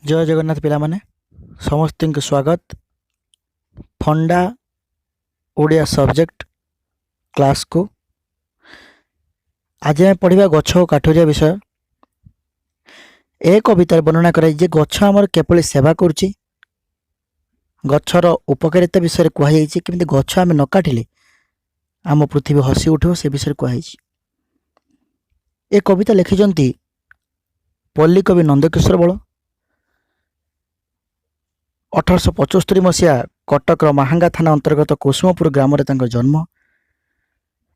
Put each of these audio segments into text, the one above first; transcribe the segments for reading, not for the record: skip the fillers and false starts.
ଜୟ ଜଗନ୍ନାଥ ପିଲାମାନେ, ସମସ୍ତଙ୍କୁ ସ୍ୱାଗତ ଫଣ୍ଡା ଓଡ଼ିଆ ସବଜେକ୍ଟ କ୍ଲାସ୍କୁ। ଆଜି ଆମେ ପଢ଼ିବା ଗଛ ଓ କାଠୁରିଆ ବିଷୟ। ଏ କବିତାରେ ବର୍ଣ୍ଣନା କରାଯାଇଛି ଯେ ଗଛ ଆମର କିପରି ସେବା କରୁଛି। ଗଛର ଉପକାରିତା ବିଷୟରେ କୁହାଯାଇଛି। କେମିତି ଗଛ ଆମେ ନ କାଟିଲେ ଆମ ପୃଥିବୀ ହସି ଉଠିବ, ସେ ବିଷୟରେ କୁହାଯାଇଛି। ଏ କବିତା ଲେଖିଛନ୍ତି ପଲ୍ଲୀ କବି ନନ୍ଦକିଶୋର ବଳ। 1875 ମସିହା କଟକର ମାହାଙ୍ଗା ଥାନା ଅନ୍ତର୍ଗତ କୁସୁମପୁର ଗ୍ରାମରେ ତାଙ୍କ ଜନ୍ମ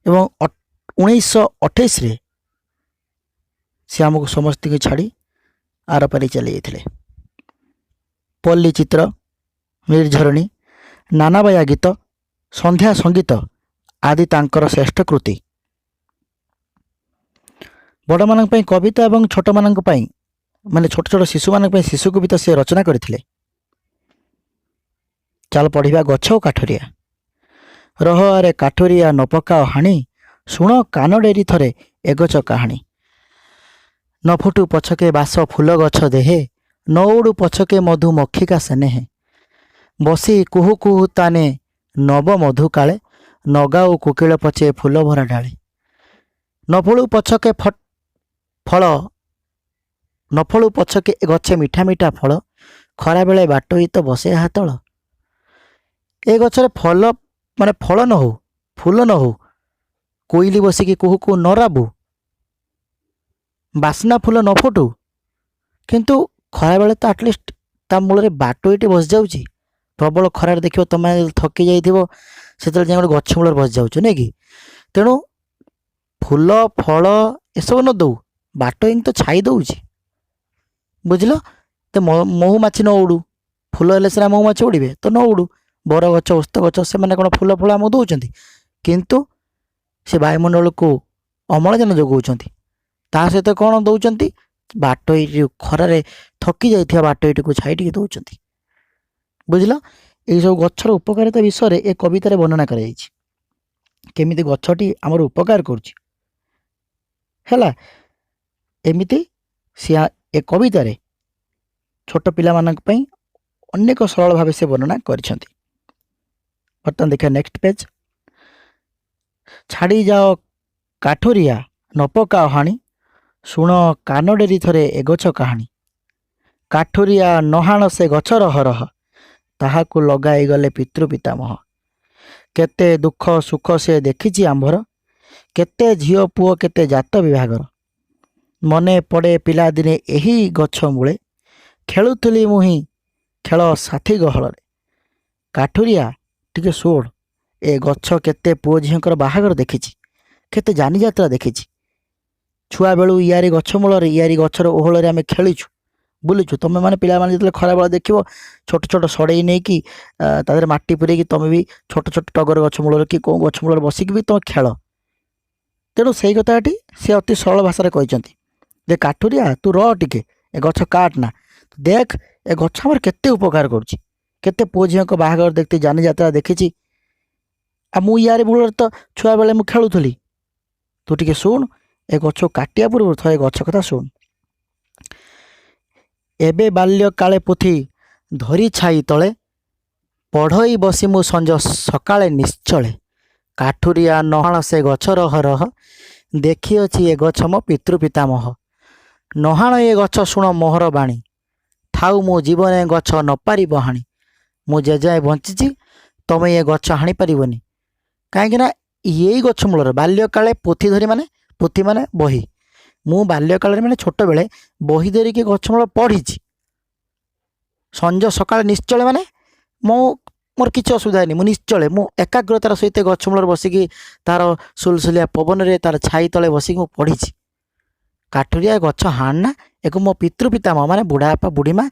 ଏବଂ 1928ରେ ସେ ଆମକୁ ସମସ୍ତଙ୍କୁ ଛାଡ଼ି ଆରପାରି ଚାଲି ଯାଇଥିଲେ। ପଲ୍ଲୀ ଚିତ୍ର, ନିର୍ଝରଣୀ, ନାନାବାୟା ଗୀତ, ସନ୍ଧ୍ୟା ସଙ୍ଗୀତ ଆଦି ତାଙ୍କର ଶ୍ରେଷ୍ଠ କୃତି। ବଡ଼ମାନଙ୍କ ପାଇଁ କବିତା ଏବଂ ଛୋଟମାନଙ୍କ ପାଇଁ, ମାନେ ଛୋଟ ଛୋଟ ଶିଶୁମାନଙ୍କ ପାଇଁ ଶିଶୁ କବିତା ସେ ରଚନା କରିଥିଲେ। ଚାଲ ପଢ଼ିବା ଗଛ ଓ କାଠୁରିଆ। ରହ ଆରେ କାଠୁରିଆ, ନ ପକାଅ ହାଣି, ଶୁଣ କାନ ଡେରି ଥରେ ଏ ଗଛ କାହାଣୀ। ନ ଫୁଟୁ ପଛକେ ବାସ ଫୁଲ ଗଛ ଦେହେ, ନ ଉଡ଼ୁ ପଛକେ ମଧୁ ମକ୍ଷିକା ସେନେହେ। ବସି କୁହୁ କୁହୁ ତାନେ ନବ ମଧୁ କାଳେ, ନଗାଉ କୋକିଳ ପଛେ ଫୁଲ ଭରା ଡାଳେ। ନ ଫଳୁ ପଛକେ ଫଳ, ନ ଫଳୁ ପଛକେ ଏ ଗଛେ ମିଠା ମିଠା ଫଳ, ଖରାବେଳେ ବାଟୋଇ ତ ବସେ ଏହା ତଳ। ଏ ଗଛରେ ଫଲ, ମାନେ ଫଳ ନ ହଉ, ଫୁଲ ନ ହଉ, କୋଇଲି ବସିକି କୁହୁ କୁହୁ ନ ରାବୁ, ବାସ୍ନା ଫୁଲ ନ ଫୁଟୁ, କିନ୍ତୁ ଖରାବେଳେ ତ ଆଟଲିଷ୍ଟ ତା ମୂଳରେ ବାଟୋଇଟି ବସିଯାଉଛି। ପ୍ରବଳ ଖରାରେ ଦେଖିବ, ତମେ ଥକି ଯାଇଥିବ, ସେତେବେଳେ ଯାଇ ଗୋଟେ ଗଛ ମୂଳରେ ବସିଯାଉଛ, ନାଇଁ କି? ତେଣୁ ଫୁଲ ଫଳ ଏସବୁ ନ ଦଉ, ବାଟୋଇକି ତ ଛାଇ ଦେଉଛି, ବୁଝିଲ ତ? ମହୁମାଛି ନ ଉଡ଼ୁ, ଫୁଲ ହେଲେ ସିନା ମହୁମାଛି ଉଡ଼ିବେ, ତ ନ ଉଡ଼ୁ। ବରଗଛ, ଓସ୍ତ ଗଛ, ସେମାନେ କ'ଣ ଫୁଲ ଫଳ ଆମକୁ ଦେଉଛନ୍ତି? କିନ୍ତୁ ସେ ବାୟୁମଣ୍ଡଳକୁ ଅମ୍ଳଜାନ ଯୋଗାଉଛନ୍ତି। ତା ସହିତ କ'ଣ ଦେଉଛନ୍ତି? ବାଟୋଇ, ଖରାରେ ଥକି ଯାଇଥିବା ବାଟୋଇଟିକୁ ଛାଇ ଟିକେ ଦେଉଛନ୍ତି, ବୁଝିଲ? ଏଇସବୁ ଗଛର ଉପକାରିତା ବିଷୟରେ ଏ କବିତାରେ ବର୍ଣ୍ଣନା କରାଯାଇଛି, କେମିତି ଗଛଟି ଆମର ଉପକାର କରୁଛି। ହେଲା, ଏମିତି ସିଏ ଏ କବିତାରେ ଛୋଟ ପିଲାମାନଙ୍କ ପାଇଁ ଅନେକ ସରଳ ଭାବେ ସେ ବର୍ଣ୍ଣନା କରିଛନ୍ତି। ବର୍ତ୍ତମାନ ଦେଖିବା ନେକ୍ସଟ ପେଜ୍। ଛାଡ଼ି ଯାଅ କାଠୁରିଆ, ନ ପକାଅ ହାଣି, ଶୁଣ କାନ ଡେରି ଥରେ ଏ ଗଛ କାହାଣୀ। କାଠୁରିଆ ନହାଣ ସେ ଗଛ ରହ ରହ, ତାହାକୁ ଲଗାଇ ଗଲେ ପିତୃ ପିତାମହ। କେତେ ଦୁଃଖ ସୁଖ ସେ ଦେଖିଛି ଆମ୍ଭର, କେତେ ଝିଅ ପୁଅ କେତେ ଜାତ ବିଭାଘର। ମନେ ପଡ଼େ ପିଲାଦିନେ ଏହି ଗଛ ମୂଳେ, ଖେଳୁଥିଲି ମୁହିଁ ଖେଳ ସାଥୀ ଗହଳରେ। କାଠୁରିଆ, ଟିକେ ଶୁଣ, ଏ ଗଛ କେତେ ପୁଅ ଝିଅଙ୍କର ବାହାଘର ଦେଖିଛି, କେତେ ଯାନିଯାତ୍ରା ଦେଖିଛି। ଛୁଆବେଳୁ ୟାରି ଗଛ ମୂଳରେ, ୟାରି ଗଛର ଓହଳରେ ଆମେ ଖେଳିଛୁ, ବୁଲିଛୁ। ତୁମେମାନେ ପିଲାମାନେ ଯେତେବେଳେ ଖରାବେଳେ ଦେଖିବ, ଛୋଟ ଛୋଟ ସଡ଼େଇ ନେଇକି ତା ଦେହରେ ମାଟି ପୂରେଇକି ତୁମେ ବି ଛୋଟ ଛୋଟ ଟଗର ଗଛ ମୂଳରେ କି କେଉଁ ଗଛ ମୂଳରେ ବସିକି ବି ତୁମେ ଖେଳ। ତେଣୁ ସେଇ କଥାଟି ସେ ଅତି ସରଳ ଭାଷାରେ କହିଛନ୍ତି ଯେ କାଠୁରିଆ, ତୁ ରହ ଟିକେ, ଏ ଗଛ କାଟ ନା, ଦେଖ ଏ ଗଛ ଆମର କେତେ ଉପକାର କରୁଛି। କେତେ ପୁଅ ଝିଅଙ୍କ ବାହାଘର ଦେଖିଛି, ଯାନିଯାତ୍ରା ଦେଖିଛି, ଆଉ ମୁଁ ୟାରି ମୂଳରେ ତ ଛୁଆବେଳେ ମୁଁ ଖେଳୁଥିଲି। ତୁ ଟିକେ ଶୁଣ, ଏ ଗଛ କାଟିବା ପୂର୍ବରୁ ଥରେ ଗଛ କଥା ଶୁଣ। ଏବେ ବାଲ୍ୟ କାଳେ ପୋଥି ଧରି ଛାଇ ତଳେ, ପଢ଼ଇ ବସି ମୁଁ ସଞ୍ଜ ସକାଳେ ନିଶ୍ଚଳେ। କାଠୁରିଆ ନହାଣ ସେ ଗଛ ରହ ରହ, ଦେଖିଅଛି ଏ ଗଛ ମୋ ପିତୃ ପିତାମହ। ନହାଣ ଏ ଗଛ ଶୁଣ ମୋହର ବାଣୀ, ଥାଉ ମୋ ଜୀବନେ ଗଛ ନପାରିବ ହାଣି। ମୁଁ ଯେଯାଏ ବଞ୍ଚିଛି, ତମେ ଏ ଗଛ ହାଣିପାରିବନି। କାହିଁକିନା ଏଇ ଗଛ ମୂଳରେ ବାଲ୍ୟକାଳେ ପୋଥି ଧରି, ମାନେ ପୋଥି ମାନେ ବହି, ମୁଁ ବାଲ୍ୟକାଳରେ, ମାନେ ଛୋଟବେଳେ ବହି ଧରିକି ଗଛ ମୂଳ ପଢ଼ିଛି ସଞ୍ଜ ସକାଳେ ନିଶ୍ଚଳେ। ମାନେ ମୁଁ ମୋର କିଛି ଅସୁବିଧା ହେଇନି, ମୁଁ ନିଶ୍ଚଳେ, ମୁଁ ଏକାଗ୍ରତାର ସହିତ ଗଛ ମୂଳରେ ବସିକି ତା'ର ସୁଲସୁଲିଆ ପବନରେ ତା'ର ଛାଇ ତଳେ ବସିକି ମୁଁ ପଢ଼ିଛି। କାଠୁରିଆ, ଗଛ ହାଣନା। ଏକୁ ମୋ ପିତୃ ପିତାମହ, ମାନେ ବୁଢ଼ା ବାପା, ବୁଢ଼ୀମା,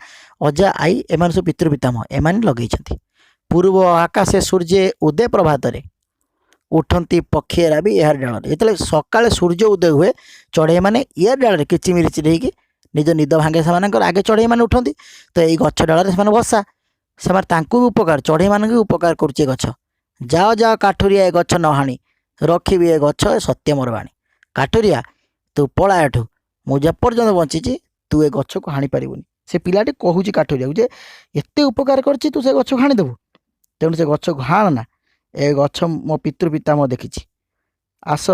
ଅଜା, ଆଈ, ଏମାନେ ସବୁ ପିତୃ ପିତାମହ, ଏମାନେ ଲଗେଇଛନ୍ତି। ପୂର୍ବ ଆକାଶେ ସୂର୍ଯ୍ୟ ଉଦୟ ପ୍ରଭାତରେ, ଉଠନ୍ତି ପକ୍ଷୀଏରା ବି ଏହାର ଡାଳରେ। ଯେତେବେଳେ ସକାଳେ ସୂର୍ଯ୍ୟ ଉଦୟ ହୁଏ, ଚଢ଼େଇମାନେ ଇଆର ଡାଳରେ କିଚିମିରି ହେଇକି ନିଜ ନିଦ ଭାଙ୍ଗେ ସେମାନଙ୍କର। ଆଗେ ଚଢ଼େଇମାନେ ଉଠନ୍ତି, ତ ଏଇ ଗଛ ଡାଳରେ ସେମାନେ ବସା, ସେମାନେ ତାଙ୍କୁ ବି ଉପକାର, ଚଢ଼େଇମାନଙ୍କୁ ବି ଉପକାର କରୁଛି ଏ ଗଛ। ଯାଅ ଯାଅ କାଠୁରିଆ, ଏ ଗଛ ନ ହାଣି, ରଖିବି ଏ ଗଛ ଏ ସତ୍ୟ ମୋର ବାଣୀ। କାଠୁରିଆ, ତୁ ପଳା ଏଠୁ, ମୁଁ ଯେପର୍ଯ୍ୟନ୍ତ ବଞ୍ଚିଛି ତୁ ଏ ଗଛକୁ ହାଣି ପାରିବୁନି। ସେ ପିଲାଟି କହୁଛି କାଠୁରିଆକୁ ଯେ ଏତେ ଉପକାର କରିଛି, ତୁ ସେ ଗଛକୁ ହାଣିଦେବୁ? ତେଣୁ ସେ ଗଛକୁ ହାଣ ନା, ଏ ଗଛ ମୋ ପିତୃ ପିତାମହ ଦେଖିଛି। ଆସ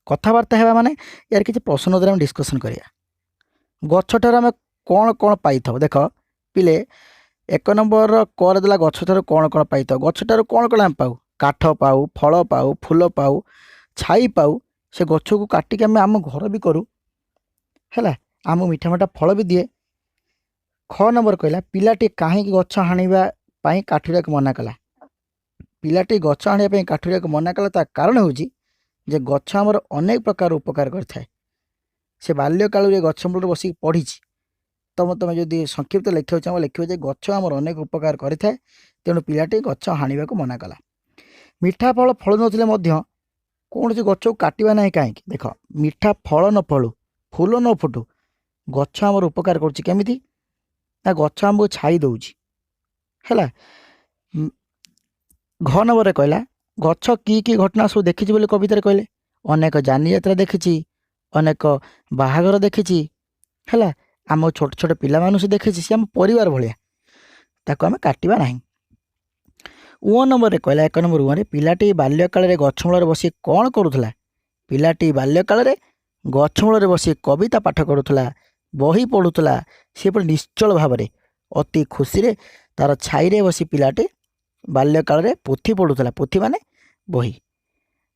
କଥାବାର୍ତ୍ତା ହେବା, ମାନେ ୟାର କିଛି ପ୍ରଶ୍ନ ଦ୍ୱାରା ଆମେ ଡିସ୍କସନ୍ କରିବା। ଗଛଠାରୁ ଆମେ କ'ଣ କ'ଣ ପାଇଥାଉ? ଦେଖ ପିଲେ, ଏକ ନମ୍ବରର କରେ ଦେଲା, ଗଛଠାରୁ କ'ଣ କ'ଣ ପାଇଥାଉ? ଗଛଠାରୁ କ'ଣ କ'ଣ ଆମେ ପାଉ? କାଠ ପାଉ, ଫଳ ପାଉ, ଫୁଲ ପାଉ, ଛାଇ ପାଉ। ସେ ଗଛକୁ କାଟିକି ଆମେ ଆମ ଘର ବି କରୁ, ହେଲା? ଆମକୁ ମିଠା ମିଠା ଫଳ ବି ଦିଏ। ଖ ନମ୍ବର କହିଲା, ପିଲାଟି କାହିଁକି ଗଛ ହାଣିବା ପାଇଁ କାଠୁରିଆକୁ ମନା କଲା? ପିଲାଟି ଗଛ ହାଣିବା ପାଇଁ କାଠୁରିଆକୁ ମନା କଲା, ତା କାରଣ ହେଉଛି ଯେ ଗଛ ଆମର ଅନେକ ପ୍ରକାର ଉପକାର କରିଥାଏ। ସେ ବାଲ୍ୟକାଳରୁ ଏ ଗଛ ମୂଳରେ ବସିକି ପଢ଼ିଛି। ତମେ ଯଦି ସଂକ୍ଷିପ୍ତ ଲେଖିବାକୁ ଚାହିଁବ, ଲେଖିବ ଯେ ଗଛ ଆମର ଅନେକ ଉପକାର କରିଥାଏ, ତେଣୁ ପିଲାଟି ଗଛ ହାଣିବାକୁ ମନା କଲା। ମିଠା ଫଳ ଫଳୁନଥିଲେ ମଧ୍ୟ କୌଣସି ଗଛକୁ କାଟିବା ନାହିଁ କାହିଁକି? ଦେଖ, ମିଠା ଫଳ ନ ଫଳୁ, ଫୁଲ ନ ଫୁଟୁ, ଗଛ ଆମର ଉପକାର କରୁଛି। କେମିତି ନା ଗଛ ଆମକୁ ଛାଇ ଦେଉଛି, ହେଲା? ଘ ନମ୍ବରରେ କହିଲା, ଗଛ କି କି ଘଟଣା ସବୁ ଦେଖିଛି ବୋଲି କବିତାରେ କହିଲେ? ଅନେକ ଯାନିଯାତ୍ରା ଦେଖିଛି, ଅନେକ ବାହାଘର ଦେଖିଛି, ହେଲା? ଆମ ଛୋଟ ଛୋଟ ପିଲାମାନଙ୍କୁ ସେ ଦେଖିଛି, ସେ ଆମ ପରିବାର ଭଳିଆ, ତାକୁ ଆମେ କାଟିବା ନାହିଁ। ଉଁ ନମ୍ବରରେ କହିଲା, ଏକ ନମ୍ବର ଉଁରେ, ପିଲାଟି ବାଲ୍ୟକାଳରେ ଗଛ ମୂଳରେ ବସି କ'ଣ କରୁଥିଲା? ପିଲାଟି ବାଲ୍ୟକାଳରେ ଗଛ ମୂଳରେ ବସି କବିତା ପାଠ କରୁଥିଲା, ବହି ପଢ଼ୁଥିଲା। ସେ ପୁଣି ନିଶ୍ଚଳ ଭାବରେ ଅତି ଖୁସିରେ ତା'ର ଛାଇରେ ବସି ପିଲାଟି ବାଲ୍ୟକାଳରେ ପୋଥି ପଢ଼ୁଥିଲା। ପୋଥି ମାନେ ବହି।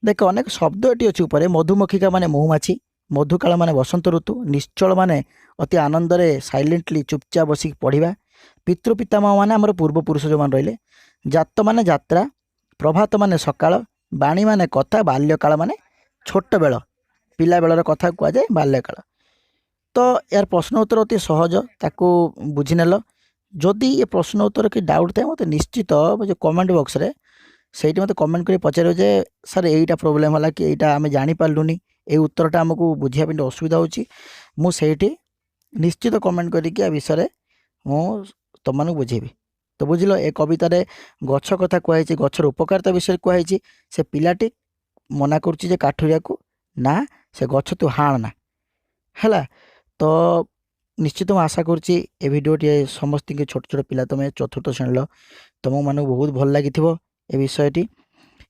ଦେଖ, ଅନେକ ଶବ୍ଦ ଏଠି ଅଛି ଉପରେ। ମଧୁମକ୍ଷିକା ମାନେ ମହୁମାଛି, ମଧୁକାଳ ମାନେ ବସନ୍ତ ଋତୁ, ନିଶ୍ଚଳ ମାନେ ଅତି ଆନନ୍ଦରେ ସାଇଲେଣ୍ଟଲି ଚୁପଚାପ ବସିକି ପଢ଼ିବା, ପିତୃପିତାମହ ମାନେ ଆମର ପୂର୍ବପୁରୁଷ ଯେଉଁମାନେ ରହିଲେ, ଜାତ ମାନେ ଯାତ୍ରା, ପ୍ରଭାତ ମାନେ ସକାଳ, ବାଣୀ ମାନେ କଥା, ବାଲ୍ୟକାଳ ମାନେ ଛୋଟବେଳ, ପିଲାବେଳର କଥା କୁହାଯାଏ ବାଲ୍ୟକାଳ। ତ ଏହାର ପ୍ରଶ୍ନ ଉତ୍ତର ଅତି ସହଜ, ତାକୁ ବୁଝିନେଲ। ଯଦି ଏ ପ୍ରଶ୍ନ ଉତ୍ତର କି ଡାଉଟ୍ ଥାଏ, ମୋତେ ନିଶ୍ଚିତ ଯେଉଁ କମେଣ୍ଟ ବକ୍ସରେ ସେଇଠି ମୋତେ କମେଣ୍ଟ କରି ପଚାରିବ ଯେ ସାର୍, ଏଇଟା ପ୍ରୋବ୍ଲେମ୍ ହେଲା କି ଏଇଟା ଆମେ ଜାଣିପାରିଲୁନି, ଏଇ ଉତ୍ତରଟା ଆମକୁ ବୁଝିବା ପାଇଁ ଅସୁବିଧା ହେଉଛି। ମୁଁ ସେଇଠି ନିଶ୍ଚିତ କମେଣ୍ଟ କରିକି ଆ ବିଷୟରେ ମୁଁ ତୁମମାନଙ୍କୁ ବୁଝେଇବି। ତ ବୁଝିଲ, ଏ କବିତାରେ ଗଛ କଥା କୁହାହେଇଛି, ଗଛର ଉପକାରିତା ବିଷୟରେ କୁହାହେଇଛି। ସେ ପିଲାଟି ମନା କରୁଛି ଯେ କାଠୁରିଆକୁ ନା, ସେ ଗଛ ତୁ ହାଣ ନା, ହେଲା? ତ ନିଶ୍ଚିତ ମୁଁ ଆଶା କରୁଛି ଏ ଭିଡ଼ିଓଟି ସମସ୍ତଙ୍କୁ, ଛୋଟ ଛୋଟ ପିଲା ତୁମେ ଚତୁର୍ଥ ଶ୍ରେଣୀର, ତୁମମାନଙ୍କୁ ବହୁତ ଭଲ ଲାଗିଥିବ ଏ ବିଷୟଟି।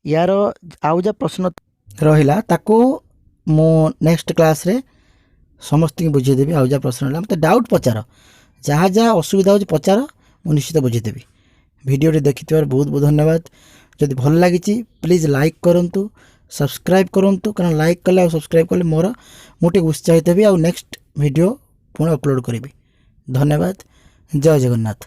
ୟାର ଆଉ ଯାହା ପ୍ରଶ୍ନ ରହିଲା, ତାକୁ ମୁଁ ନେକ୍ସଟ କ୍ଲାସ୍ରେ ସମସ୍ତଙ୍କୁ ବୁଝେଇଦେବି। ଆଉ ଯାହା ପ୍ରଶ୍ନ ରହିଲା, ମୋତେ ଡାଉଟ୍ ପଚାର, ଯାହା ଯାହା ଅସୁବିଧା ହେଉଛି ପଚାର, ମୁଁ ନିଶ୍ଚିତ ବୁଝେଇଦେବି। ଭିଡ଼ିଓଟି ଦେଖିଥିବାରୁ ବହୁତ ବହୁତ ଧନ୍ୟବାଦ। ଯଦି ଭଲ ଲାଗିଛି, ପ୍ଲିଜ୍ ଲାଇକ୍ କରନ୍ତୁ, ସବସ୍କ୍ରାଇବ୍ କରନ୍ତୁ, କାରଣ ଲାଇକ୍ କଲେ ଆଉ ସବସ୍କ୍ରାଇବ୍ କଲେ ମୁଁ ଟିକେ ଉତ୍ସାହିତ ହେବି ଆଉ ନେକ୍ସଟ ଭିଡ଼ିଓ ପୁଣି ଅପଲୋଡ଼ କରିବି। ଧନ୍ୟବାଦ, ଜୟ ଜଗନ୍ନାଥ।